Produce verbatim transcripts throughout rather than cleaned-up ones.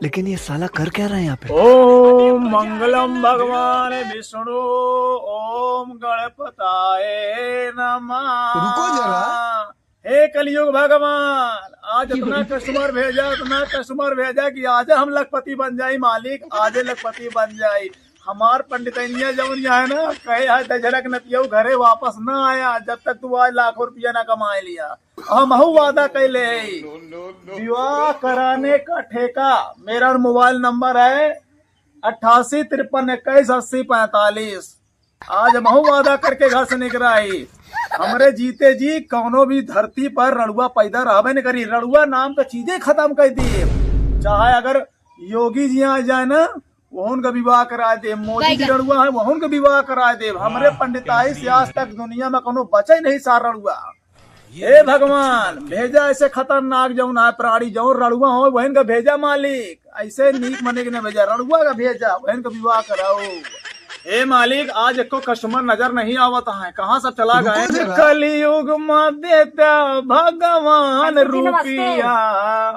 लेकिन ये साला कर क्या रहा है यहाँ पे? ओम मंगलम भगवान विष्णु, ओम गणपताय नमः। रुको जरा। हे कलयुग भगवान, आज इतना कस्टमर भेजा, इतना कस्टमर भेजा कि आज हम लखपति बन जाई मालिक, आज लखपति बन जाई। हमार पंडितनिया जौन यहाँ है ना, कहे है दशहरा के नतियऊ घरे वापस ना आया, जब तक तू आज लाखों रुपया ना कमाए लिया। हमहू वादा कैले हई, विवाह कराने का ठेका, मेरा मोबाइल नंबर है अट्ठासी तिरपन इक्कीस अस्सी पैंतालीस। आज हमहू वादा करके घर से निकरा ही। हमरे जीते जी कौनो भी धरती पर रड़ुआ पैदा रहबे न करी। रड़ुआ नाम का चीजें खत्म कर दिए। चाहे अगर योगी जी आ जाए ना, वहुन का विवाह करा दे। मोदी जी बैगन। रड़ुआ है, वहुन का विवाह करा दे। हमरे हाँ, पंडिताई से आज तक दुनिया में कौनो बचे नहीं सार रड़ुआ। हे भगवान, भेजा ऐसे खतरनाक जौन है प्राणी, जौन रड़ुआ हो, वहन का भेजा मालिक। ऐसे नीक मने के न भेजा, रड़ुआ का भेजा, वहन का विवाह कराओ। हे मालिक, आज एको कस्टमर नजर नहीं आवत है, कहाँ सब चला गए? रुको जरा। कलयुग में देता भगवान पंडित जी, नमस्ते। रुपया।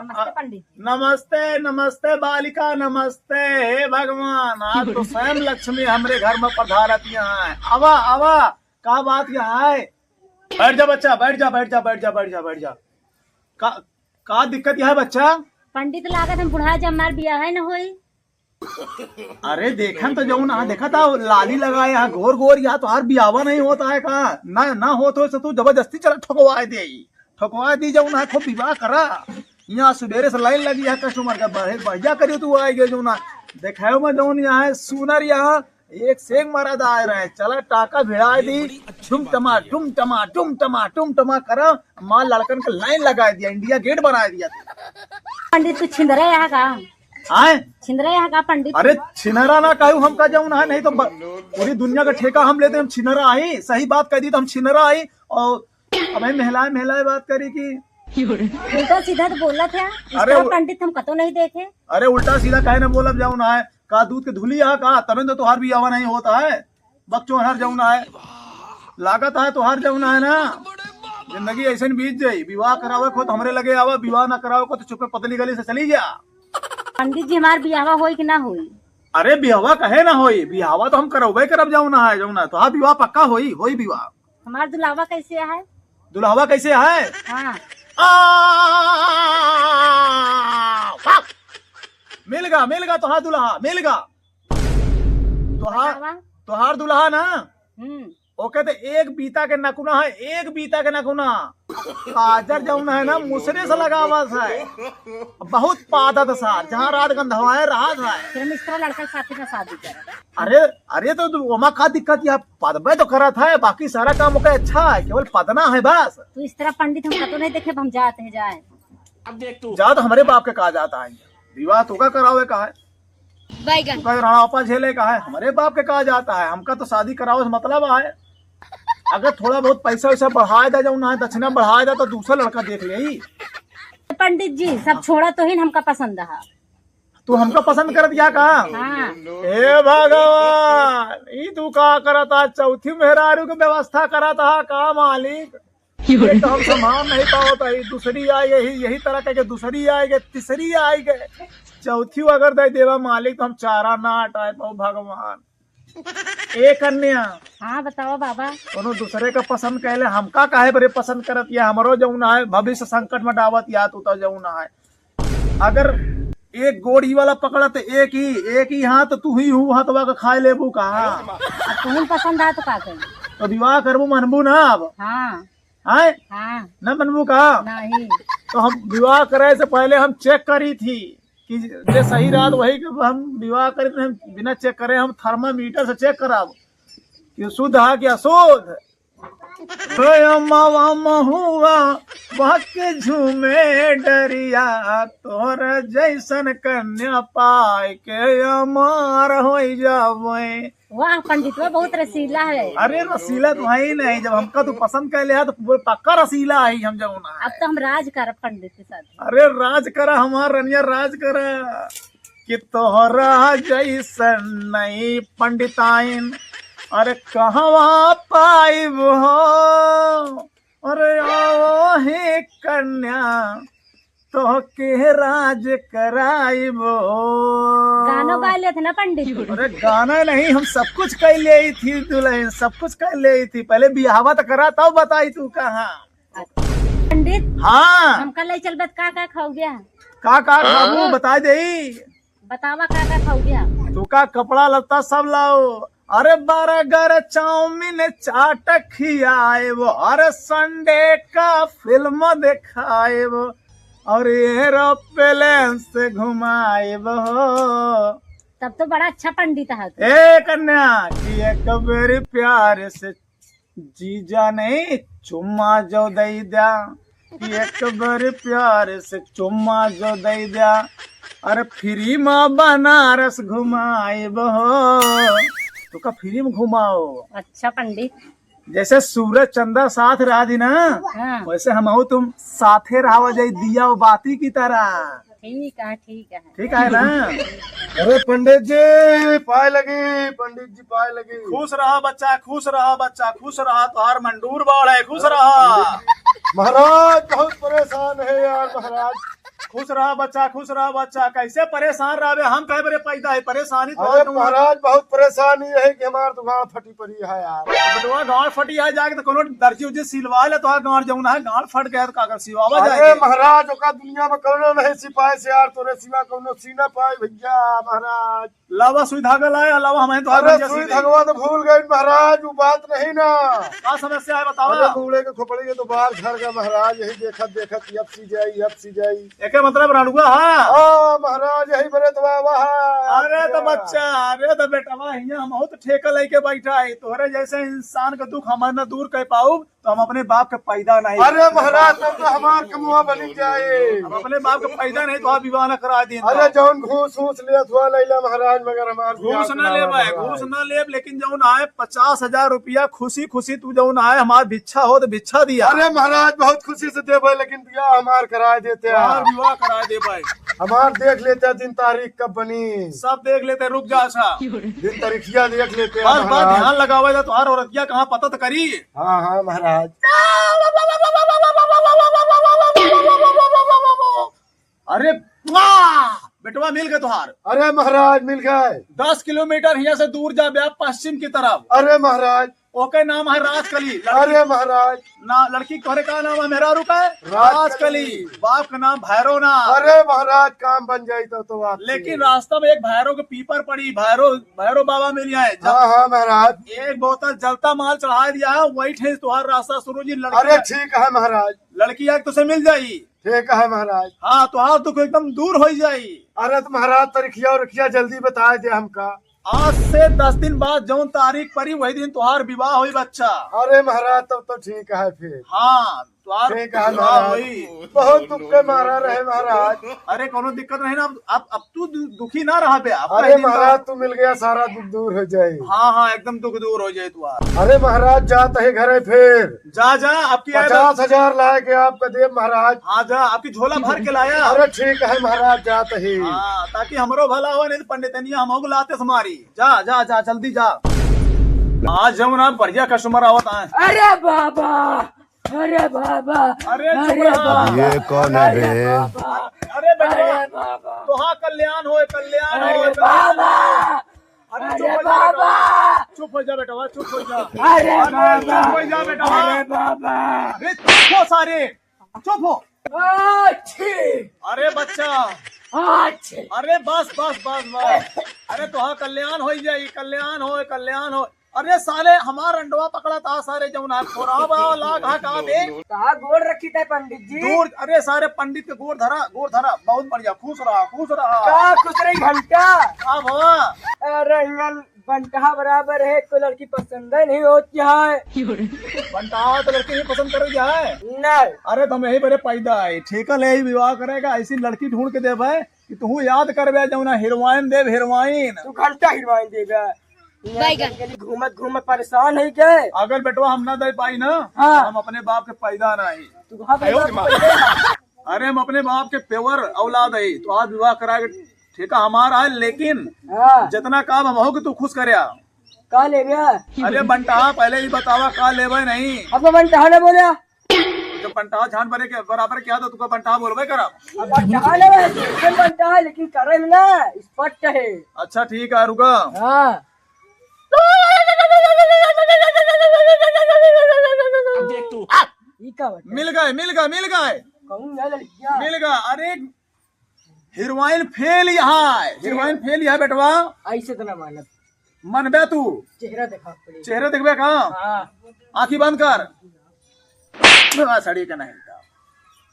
नमस्ते पंडित जी। नमस्ते, नमस्ते बालिका, नमस्ते। हे भगवान, आज तो स्वयं लक्ष्मी हमरे घर में पधारत यहाँ है। आवा, आवा, का बात यहाँ है? बैठ जा बच्चा, बैठ जा, बैठ जा, बैठ जा, बैठ जा, बैठ जा। का, का दिक्कत यहाँ है बच्चा? पंडित लागत हम बुढ़ा जब हमार बियाह है न होई। अरे देखन तो जौन, हाँ, देखा था, लाली लगाए यहाँ गोर गोर, यहाँ तोहार बियावा नहीं होता है का? ना, ना होत हो तो तू जबरदस्ती चला ठोकवाए दे, ठोकवाए दी जौन है, खूब विवाह करा। यहाँ सुबेरे से लाइन लगी है कस्टमर का, बढ़े बढ़िया करियो तू आए गए जौन है। देखायो में जौन यहाँ है सुनर, यहाँ एक से एक मरद आए रहे, चला टाका भिड़ाए दी, डुम टमा, डुम टमा, डुम टमा, डुम टमा करा, मार लड़कन के लाइन लगाए दिया, इंडिया गेट बनाए दिया। पंडित तू छिंदरा यहाँ का? आए? छिनरा यहाँ का पंडित? अरे छिनरा ना कहू हमका जौन है, नहीं तो ब-, पूरी दुनिया का ठेका हम लेते, हम छिनरा आई, सही बात कह दी तो हम छिनरा आई। और अब हम मेहलाए मेहलाए बात करी कि उल्टा सीधा तो बोलत है, इस अरे तरह उ- पंडित हम कतो नहीं देखे। अरे उल्टा सीधा काहे ना बोलब जौन है, का दूध के धुली आ का, तबे तो तोहार बियावा नहीं होता है। बकचोनहर जौन है, लागत है तोहार जौन है ना, जिंदगी ऐसे बीत जाई। विवाह करावे को तो हमरे लगे आवा, विवाह ना करावे को तो चुपे पतली गली से चली जा। पंडित जी, हमार बियाहवा होई कि ना होई? अरे बियाहवा कहे ना होई, बियाहवा तो हम करौबे करब जौन है, जौन है। तोहार बियाह पक्का होई, होई बियाह। हमार दुल्हावा कैसे है? दुल्हावा कैसे है? हाँ। आ, वाह! मिल गा, मिल गा तोहार दुल्हा, मिल गा। तोहार, बतावा। तोहार दुल्हा ना, हम्म। ओके तो एक बीता के नकुना है, एक बीता के नकुना। काजर जौन है ना, मुसरे से लगावत है। बहुत पादत सार, जहाँ रात गंधवाए रहत है। फिर हम इस तरह लड़का के साथ में शादी करें। अरे, अरे तो तू ओमा का दिक्कत है? पदबे तो करत है, बाकी सारा काम ओके अच्छा है, केवल पदना है बस। तू इस तरह पंडित हम कतो नहीं देखे, हम जाते हैं, जाए। अब देख तू। जात हमरे बाप के का जाता है, विवाह तो का करावे का है? बैगन। तू का राणापा झेले का है? हमरे बाप के का जाता है, हमका तो शादी करावे से मतलब है। अगर थोड़ा बहुत पैसा वैसा बढ़ाए दा, जौन है दक्षिणा बढ़ाए दा, तो दूसरा लड़का देख ले। पंडित जी, सब छोड़ा तो ही हमका पसंद है। तू हमका पसंद करत या का? हाँ। हे भगवान, ई तू का करत आ? चौथी मेहरारू के व्यवस्था करत आ का मालिक? ये तो हम संभाल नहीं पावत है। दूसरी आई गई, यही तरह के दूसरी आई गई, तीसरी आई गई, चौथी अगर दे देवा मालिक तो हम चारा ना हटाए पाओ भगवान। ए कन्या। हाँ, बताओ बाबा। कोनो दूसरे का पसंद कैले, हमका काहे बरे पसंद करत या? हमरो जौन है भविष्य संकट में डावत या तू तो जौन है। अगर एक गोड़ ई वाला पकड़ा तो एक ही, एक ही हाथ तू ही हूँ हथवा का खाए लेबू का? आ, तुम पसंद आ तो का करी? तो विवाह करबू, मनबू ना अब? हाँ। हैं? हाँ। न मनबू का? नहीं। तो हम विवाह करे से पहले हम चेक करी थी कि जे सही रहत वही के हम विवाह करी थी, हम बिना चेक करे हम थर्मामीटर से चेक कराब कि शुद्ध है कि अशुद्ध। रे अमवा महुआ बहके झूमे डरिया, तोहरा जैसन कन्या पाए के अमार होई जावे। वाह, पंडितवा बहुत रसीला है। अरे रसीला तो है ही नहीं, जब हमका तू पसंद कर लिया तो पूरे पक्का रसीला है हम जौन है। अब तो हम राज करब पंडित के साथ। अरे राज करा हमार रनिया, राज करा। कि तोहरा जैसन नहीं पंडिताइन, अरे कहवा पाइब हो? अरे आओ हे कन्या, तोहके राज कराइबो। गानो गा लेत ना पंडित जी। अरे गाना नहीं, हम सब कुछ कर ले थी दुल्हन, सब कुछ कर ले थी। पहले बियाहवा तो करा तब बताई तू कहाँ। पंडित, हाँ। हमका ले चलबे त का का खाओगे? का का खाबू बता दे। बतावा का का खाओगे? तू का कपड़ा लत्ता सब लाओ। अरे बर्गर चाउमीन चाट खियाएबो, अरे संडे का फिल्म देखाएबो, और एरोप्लेन से घुमाएबो। तब तो बड़ा अच्छा पंडित है तू। ए कन्या, कि एक बेरी प्यार से जीजा नहीं चुम्मा जो दे द्या, कि एक बेरी प्यार से चुम्मा जो दे द्या, अरे फ्री में बनारस घुमाएबो। तो का फ्री में घुमाओ। अच्छा पंडित। जैसे सूरज चंदा साथ रहा दी ना, हाँ। वैसे हमहू तुम साथे रहावा जाई, दिया और बाती की तरह। ठीक है, ठीक है। ठीक है ना? अरे पंडित जी, पाए लगी, पंडित जी पाए लगी। खुश रहा बच्चा, खुश रहा बच्चा, खुश रहा, तोहार मंडूर बाढ़ है, खुश रहा। महाराज बहुत परेशान है यार महाराज। खुश रहा बच्चा, खुश रहा बच्चा। कैसे परेशान रहबे? हम कहे बरे पैदा है, परेशानी तो अरे आज महाराज बहुत परेशानी है कि हमार तो गांड फटी पड़ी है यार। बेटवा गांड फटी है, जाके तो कोनो दर्जी उर्जी सिलवा ले, तो गांड जौन है गांड फट गया तो का कर सिलवावा अरे जाके। महाराज, ओका दुनिया में कोनो नहीं सिपाही से यार, तोरे सिवा कोनो सीना पाए भैया महाराज। लावा सुई धागा लाए, लावा हमें तो अरे सुई धागवा तो भूल गए महाराज, वो बात नहीं ना। का समस्या है बतावा? अरे बूढ़े के खोपड़ी के तो बार झड़ गया महाराज, यही देखत देखत अब सी जाई, अब सी जाई। एके मतलब रणुआ है? हाँ महाराज, यही बरे तो वाह। अरे तो बच्चा, अरे तो बेटवा, हियां हम बहुत ठेका लेके बैठा है, तोहरे जैसे इंसान का दुख हम न दूर कर पाऊ, तो हम अपने बाप के पैदा नहीं। अरे महाराज, तब तो हमार कमुआ बनी जाए। हम अपने बाप के पैदा नहीं, तो आप विवाह न करा दी। अरे जौन घूस घूस लेत हुआ लैला महाराज, मगर हमार घूस न लेबे, घूस न लेब, लेकिन जौन आए पचास हजार रुपया खुशी खुशी, तू जौन आए हमार भिक्षा हो तो भिक्षा दिया। अरे महाराज, बहुत खुशी से देबे, लेकिन बियाह हमार कराए देते हैं। हमार विवाह कराए देबे। हमार देख लेते हैं दिन तारीख कब बनी। सब देख लेते हैं, रुक जा। अच्छा, दिन तारीखिया देख लेते हैं बस, बस महाराज। ध्यान लगावे जा, तोहार औरतिया कहाँ पता तो करी। हाँ, हाँ, महाराज। अरे वाह! बेटवा मिल गए तोहार। अरे महाराज, मिल गए। दस किलोमीटर हियां से दूर जा बे, पश्चिम की तरफ। अरे महाराज। ओके नाम है राजकली। लड़की अरे महाराज। ना, लड़की तोहरे का नाम है मेहरारू का? राजकली। राजकली। बाप का नाम भैरव ना। अरे महाराज, काम बन जाई तो, तो आप लेकिन रास्ता में एक भैरव के पीपर पड़ी, भैरव, भैरव बाबा मिल जाए। हाँ, हाँ महाराज। एक बोतल जलता माल चढ़ा दिया है, वही ठेस तोहार रास्ता शुरू जी। लड़की अरे ठीक है महाराज। लड़की आके तुझसे मिल जाई। ठीक है महाराज। हाँ, तोहार दुख एकदम दूर हो जाई। अरे तो महाराज, तारीखिया उरीखिया जल्दी बताए दे हमका। आज से दस दिन बाद जौन तारीख पड़ी, वही दिन तोहार विवाह होई बच्चा। अरे महाराज, तब तो ठीक है फिर। हाँ, तोहार ठीक है विवाह महाराज। होई। बहुत दुख के मारा रहे महाराज। अरे कोनो दिक्कत नहीं ना, अब, अब, अब तू दु-, दुखी ना रहा बे, आपका अरे ही दिन महाराज, बा। तू मिल गया, सारा दुख दूर हो जाए। हाँ, हाँ, एकदम दुख दूर हो जाए तोहार। अरे महाराज, जात है घरे फिर। जा, जा, आपकी आए पचास हजार लाए के आपका देब महाराज। हाँ, जा, आपकी झोला भर के लाया। अरे ठीक है महाराज, जात ही। हाँ, ताकि हमरो भला हो, नहीं तो पंडितनिया हमहू को लाते से मारी। जा, जा, जा, जल्दी जा। आज जौन ना बढ़िया customer आवत आए। अरे बाबा, अरे बाबा, अरे चुप अरे रहा। बाबा, ये कौन है अरे बे? बाबा, अरे बेटवा, अरे बाबा, तोहार कल्याण होए, कल्याण अरे होए, कल्याण बाबा। होए। अरे अरे चुप हो जा बेटा। बाबा। चुप हो जा बेटा, चुप हो जा। अरे अरे बाबा। चुप हो जा बेटा। अरे बाबा। अरे चुप हो सारे, चुप हो। आछी। अरे बच्चा। आछी। अरे बस, बस, बस, बस। अरे तोहार कल्याण होई जाई, कल्याण होए, कल्याण होए। अरे साले हमार अंडवा पकड़ा था सारे जौन है खोराबा लाग हा का बे। कहाँ गोड़ रखी थे पंडित जी? दूर, अरे सारे पंडित के गोड़ धरा, गोड़ धरा। बहुत बढ़िया, खुश रहा, खुश रहा। का खुश रही घंटा? अब हाँ। अरे हिंगन बंटहा बराबर है, कोई लड़की पसंद ही नहीं होती है। बंटहा तो लड़की नहीं पसंद कर रही है। नहीं। अरे तुम यही बड़े पैदा है, ठेका ले ही विवाह करेगा, ऐसी लड़की ढूंढ के देबे कि तू याद करबे जौना हीरोइन देब, हीरोइन। तू घंटा हीरोइन देबे। बैगन। गली घूमत घूमत परेशान है के? अगर बेटवा हम ना दे पाई ना, हाँ। तो हम अपने बाप के पैदा ना है। तू कहाँ पे आयो बाप रे माँ। के पैदा? अरे हम अपने बाप के pure औलाद है, तो आज विवाह करा के ठेका हमारा है, लेकिन हाँ। जितना काम हम हो कि तू खुश करे। का लेबे? अरे बंटा, पहले ही बतावा का लेबे नहीं। अब तो बंटा ने बोला। जब बंटा झान बने के बराबर किया तो तुका बंटा बोलबे करब। अब बंटा ले बे, तुम बंटा है, लेकिन करे में ना, स्पष्ट है। अच्छा, ठीक है, रुका। हाँ। अब देख तू। ई का बता? मिल गए, मिल गए, मिल गए। कहूँ ना लड़कियाँ। मिल गए। अरे, हीरोइन फेल यहाँ है, हीरोइन फेल यहाँ, बेटवा। ऐसे तो ना मानब। मनबे तू? चेहरा देखा पड़े। चेहरा देखबे का? हाँ। आँखी बंद कर। बस, अड़ी के नहीं था।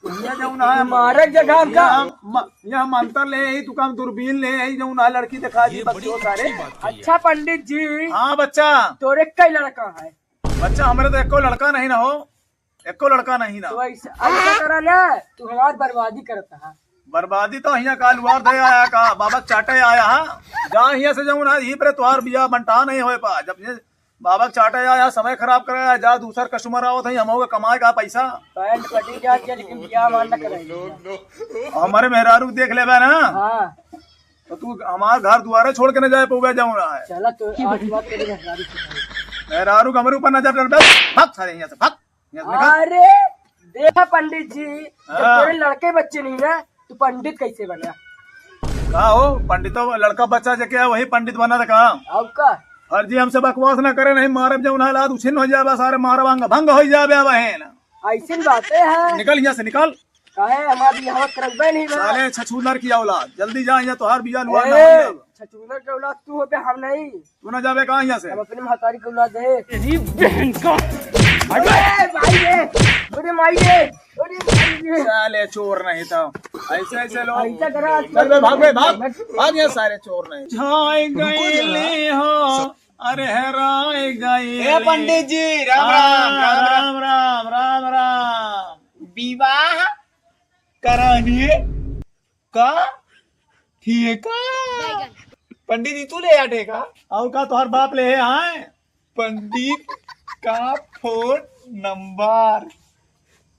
ये जौन है, मारक जगह हम का? यहाँ म-, यहाँ मंत्र ले आई, तू काम दूरबीन ले आई, जौन है लड़की दिखा दी, ये बस बड़ी जो सारे। अच्छी बात कही है। अच्छा पंडित जी। हाँ बच्चा। तोरे कई लड़का है? बच्चा, हमरे तो एको लड़का नहीं ना हो, एको लड़का नहीं ना। तो ऐसा, ऐसा करा ना, तू हमार बर्बादी करता है। बर्बादी तो हियाँ का लुआर दे आया का, बाबा चाटे आया हा। जा हियाँ से जौन है, यही पर तुहार बिया बंटा नहीं होए पा। जब ये बाबा चाटे आया, समय खराब करे आया, जा दूसर customer आवत है, हम होगा कमाए का पैसा। पैंट फटी जात है, लेकिन बिया हमार न कराई। हमारे मेहरारू देख लेबे ना। हाँ। तो तू हमार घर दुआरे छोड़ के न जाए पउबे जौन है। चला तो आज बात करेंगे मेहरारू से। मेहरारू के हमरे ऊपर नजर डाल, भाग सारे यहाँ से, भाग। यहाँ से निकल। अरे, देखा पंडित जी, जब हाँ। तेरे लड़के बच्चे नहीं ना, तो पंडित कैसे बना? का हो, पंडितो लड़का बच्चा जेके है, वही पंडित बना था का? अब का? फर्जी हमसे बकवास ना करे, नहीं मारब जौन हालात उछिन हो जाबे, सारे मारब अंग भंग हो जाबे बहन। ऐसी बातें हैं। निकल यहाँ से, निकल। काहे हमार बियाह करबे नहीं बा? साले छछूंदर की औलाद, जल्दी जा, यहाँ तोहार बियाह लुआ ना हो जाबे। छछूंदर के औलाद तू होबे, हम नहीं। तू ना जाबे कहाँ यहाँ से? हम अपने महतारी के औलाद है। तेरी बहन का। अरे भाई रे, अरे माई रे, अरे माई रे। साले चोर नहीं तो। ऐसे, ऐसे लोग। ऐसा करा। चल बे, भाग बे, भाग। भाग यहाँ सारे चोर नहीं। झाय गए ले हो, अरे हराय गए ए ले। पंडित जी, राम राम, राम राम। राम राम, राम राम। विवाह कराइए का? ठेका? पंडित जी, तू ले आ ठेका। और का, तोहर बाप ले आए? पंडित का फोन नंबर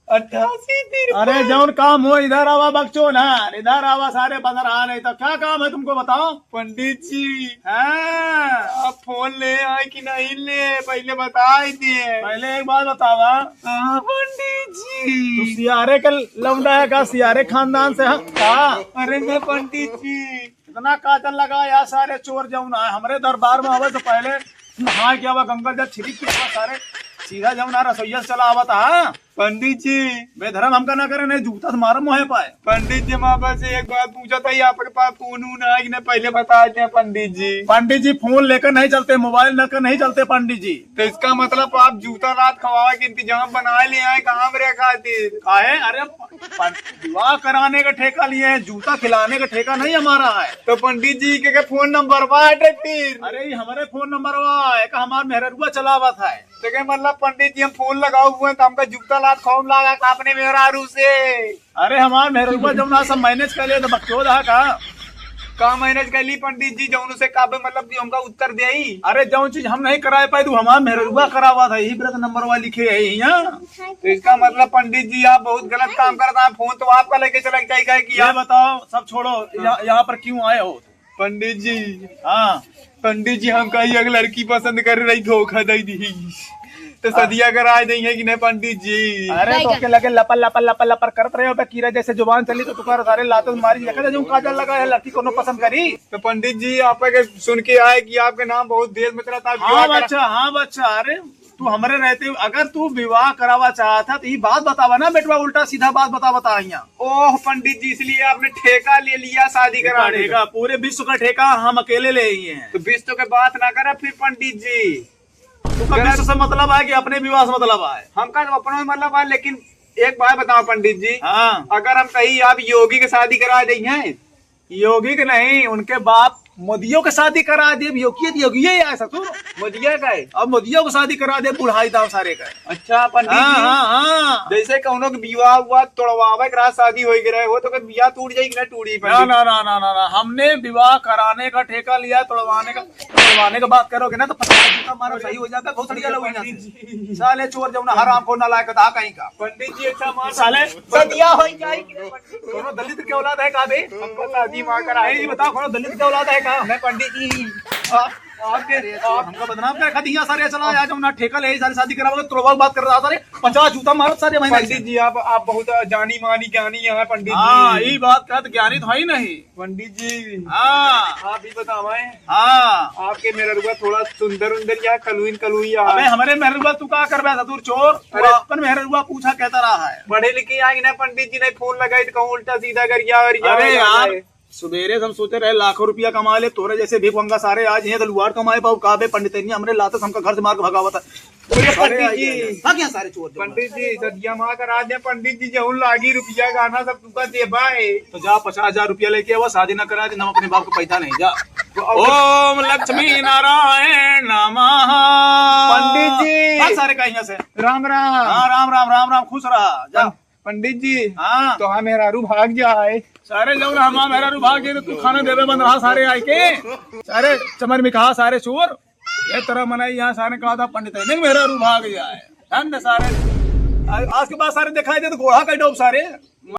अट्ठासी तिरपन। अरे, जौन काम हो, इधर आवा बकचोदन, इधर आवा, सारे बंदर आ रहे, तो क्या काम है तुमको, बताओ। पंडित जी, हाँ। आप फोन ले आए कि नहीं ले, पहले बताई दिए। पहले एक बात बतावा। हाँ, पंडित जी। तू सियारे के लौंडा है का? सियारे खानदान से है का? अरे मैं पंडित जी। इतना काजल लगा यार, सारे चोर जौन है, हमरे दरबार में आवे से पहले नहा के आवा, गंगा जल छिड़क के आवा, सारे सीधा जौन है रसोइया से चला आवत है। पंडित जी। बेधरम हमका ना करे, नहीं जूता से मारम मुँहे पाए। पंडित जी, मैं बस एक बात पूछा था, ये आपके पास फोन वोन है कि नहीं, पहले बता दें पंडित जी। पंडित जी फोन लेकर नहीं चलते, मोबाइल लेकर नहीं चलते पंडित जी। तो इसका मतलब आप जूता लात खवावे के इंतजाम बना ले आए काम रे खातिर? काहे? अरे प-, प-, विवाह कराने का ठेका लिए हैं, जूता खिलाने का ठेका नहीं हमारा है। तो पंडित जी के, के फोन नंबर बाटे फिर? अरे ये हमारे फोन नंबर वा है, का हमार मेहररुआ चलावत है। तो के मतलब पंडित जी हम फोन लगाओ हुए तो हमका जूता लात खवाम लागा का अपने मेहरारू से? अरे हमार मेहररुआ जौन है सब मैनेज कर ले तो बकचोद है का? का मैनेज कर ली पंडित जी, जौन से का बे मतलब कि हमका उत्तर देई? अरे जौन चीज हम नहीं कराए पाए तू हमार मेहररुआ करावा था, यही व्रत नंबर वाली लिखे है यहाँ। तो इसका मतलब पंडित जी आप बहुत गलत काम करता है, फोन तो आपका लेके चला जाए, काहे कि ये आप बताओ सब छोड़ो, यहाँ यहाँ पर क्यों आए हो? पंडित जी। हाँ। पंडित जी हम कही एक लड़की पसंद कर रही, धोखा दे दी। तो सदिया कराए देंगे कि नहीं पंडित जी? अरे तो बैगन। उसके लगे लपर लपर लपर लपर करत रहे हो बे कीरा जैसे जुबान चली तो तुम्हारे सारे लातों मारी लगा जो काजल लगा है लड़की कोनो पसंद करी। तो पंडित जी आप के सुन के आए कि आपके नाम बहुत देश में चला था, हाँ विवाह करा- बच्चा, हाँ बच्चा, अरे तू हमरे रहते अगर तू विवाह करावा चाहत है तो ये बात बतावा ना बेटवा, उल्टा सीधा बात बतावा ता यहाँ। ओह पंडित जी, इसलिए आपने ठेका ले लिया शादी ठेका, कराने का। ठेका, पूरे विश्व का ठेका हम अकेले ले लिए हैं। तो विश्व के बात ना करा फिर पंडित जी। तुमका गलत। विश्व से मतलब है कि अपने विवाह से मतलब है? हमका तो अपनों से मतलब है, लेकिन एक बात बताओ पंडित जी, हाँ। अगर हम कहीं आप योगी के शादी करा देंगे, योगी के नहीं, उनके बाप मोदियो के शादी करा दे, योगी, योगी है यार ससुर। मोदिया का है? अब मोदियो के शादी करा दे, बुढ़ाई दाव सारे का। अच्छा पंडित हाँ, जी, हाँ, हाँ। जैसे कौनो के विवाह हुआ, तोड़वावे के रहा, शादी होई के रहे, वो तो के बियाह टूट जाई कि ना टूटी ना, पंडित? ना, ना, ना, ना, ना। हमने विवाह कराने का ठेका लिया, तोड़वाने का, तोड़वाने का बात करोगे ना तो पचास जूता मारो, सही हो जाता है, बहुत बढ़िया लोग यहाँ से। साले चोर जौन हराम को नालायक था कहीं का। पंडित जी अच्छा मान साले सदिया हो जाए कि रे पंडित। कोनो दलित के औलाद है का बे? हमको शादी माँ करा नहीं, ये बताओ, कोनो दलित के औलाद है का? मैं पंडित जी। हाँ। आपके, अरे, आप हमका बदनाम कर खा दिया सारे, चला आ जाओ ना, ठेका ले सारे शादी करावा, तोड़वा बात कर रहा सारे, पचास जूता मारो सारे महीने पंडित जी। आप, आप बहुत जानी मानी ज्ञानी हैं पंडित हाँ, जी। यही बात कहत ज्ञानी तो है ही नहीं। पंडित जी, हाँ। आप ही बतावें। हाँ। आपके मेहररुआ थोड़ा सुंदर उंदर या कलुइन कलुई या? अबे, हमरे मेहररुआ तू का करबे, ससुर चोर? अरे। वो अपन मेहररुआ पूछा कहता रहा है। पढ़े लिखे आए ना पंडित जी, नहीं फोन लगाई तो कहूँ उल्टा सीधा गरिया और या अरे हो यार, जाए। सुबेरे से हम सोचे रहे लाखों रुपया कमा ले, तोरे जैसे भीख मंगा सारे आज यहाँ तो लुआर कमाए पाओ का बे पंडित ने हमरे लाते से हमका घर से मार के भगावत है। अरे अरे पंडित जी। भाग यहाँ सारे चोर जो पंडित जी, सदिया माँ का राज है पंडित जी, जौन लागी रुपया गाना सब तुका देबा है। तो जा पचास हजार रुपया लेके आवा, शादी ना करा दे, हम अपने बाप को पैदा नहीं जा। तो अब ओम लक्ष्मी नारायण नमः। पंडित जी। भाग सारे का यहाँ से। राम राम। हाँ, राम राम, राम राम, खुश रहा, जा। पंडित जी, हाँ। तो हाँ मेहरारू भाग जाए। सारे जौन हमार मेहरारू भाग जाए तो तू खाना देवे बंद रहा सारे आए के। सारे चमर में कहा सारे चोर। ये तरह मनाई यहाँ सारे कहा था पंडित है, नहीं मेहरारू भाग जाए। धन्य सारे। आ-, आज के बाद सारे दिखाई दे तो गोहा का डोब सारे।